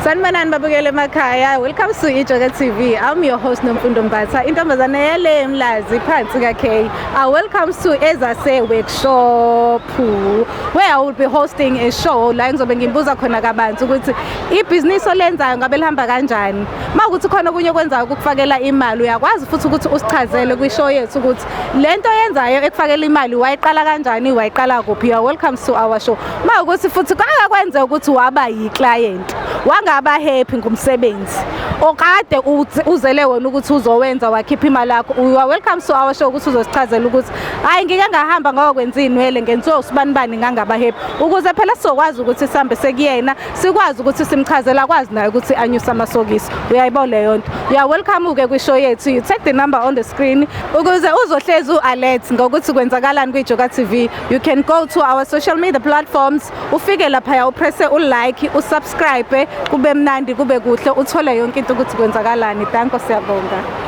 Sanibonani babukele emakhaya. Welcome to Ijoka TV. I'm your host Nomfundo Mbatha. Intombazane yale eMlazi phansi ka K. Welcome to Ezase Workshop where I will be hosting a show la ngizobe ngimbuza khona kabanzi ukuthi ibhizinisi olenzayo ngabe lihamba kanjani. Mawukuthi khona okunye okwenzayo ukukufakela imali, uyakwazi futhi ukuthi usichazele kwi-show yethu ukuthi lento yenzayo ekufakela imali wayiqala kanjani, wayiqala kuphi. You are welcome to our show. Mawukuthi futhi kwakwenze ukuthi waba yi-client, wangaba happy ngumsebenzi okade uzele wena ukuthi uzowenza, wakhipha imali yakho, you are welcome to our show ukuthi uzosichazela ukuthi hayi, ngike ngahamba ngokwenza iy'nwele, ngenziwa usibanibani, ngangaba happy, ukuze phela sizokwazi ukuthi sihambe sekuyena, sikwazi ukuthi simchazele, akwazi naye ukuthi anyuse amasokisi. Uyayibona leyo nto? You are welcome-ke kwi-show yethu. You take the number on the screen ukuze uzohlezi u-alert ngokuthi kwenzakalani kwi-Joka TV. You can go to our social media platforms, ufike laphaya, upresse u-like, usubscribe, kube mnandi, kube kuhle, uthole yonke into ukuthi kwenzakalani. Danko, siyabonga.